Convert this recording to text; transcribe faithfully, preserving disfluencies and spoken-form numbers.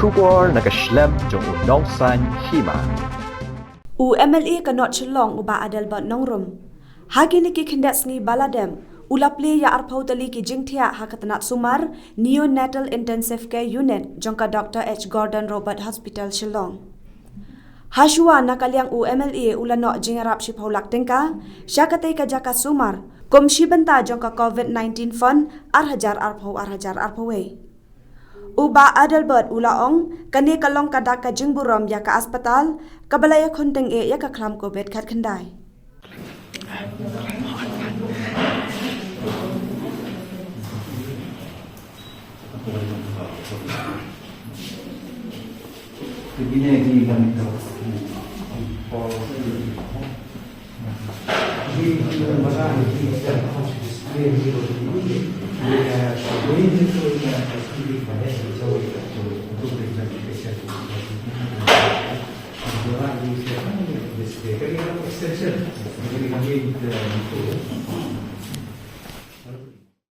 Khubor na ka shlem jong u Nongsaiñ Hima. U M L A ka North Shillong u Bah Adelbert Nongrum, ha kine ki khyndiat sngi ba la dep, u la plie ïa arphew tylli ki jingthiah ha ka tnat sumar Neonatal Intensive Care Unit jong ka Doctor H Gordon Roberts Hospital Shillong. Hashwa na ka liang u M L A u la noh jingïarap shiphew lak tyngka sha katei ka jaka sumar kum shi bynta jong ka COVID nineteen Fund ar hajar arphew ar hajar arphew wei. U Bah Adelbert u la ong, kane ka long ka dak ka jingburom ïa ka aspatal kaba la ïakhun tyngeh ïa ka khlam COVID khatkhyndai.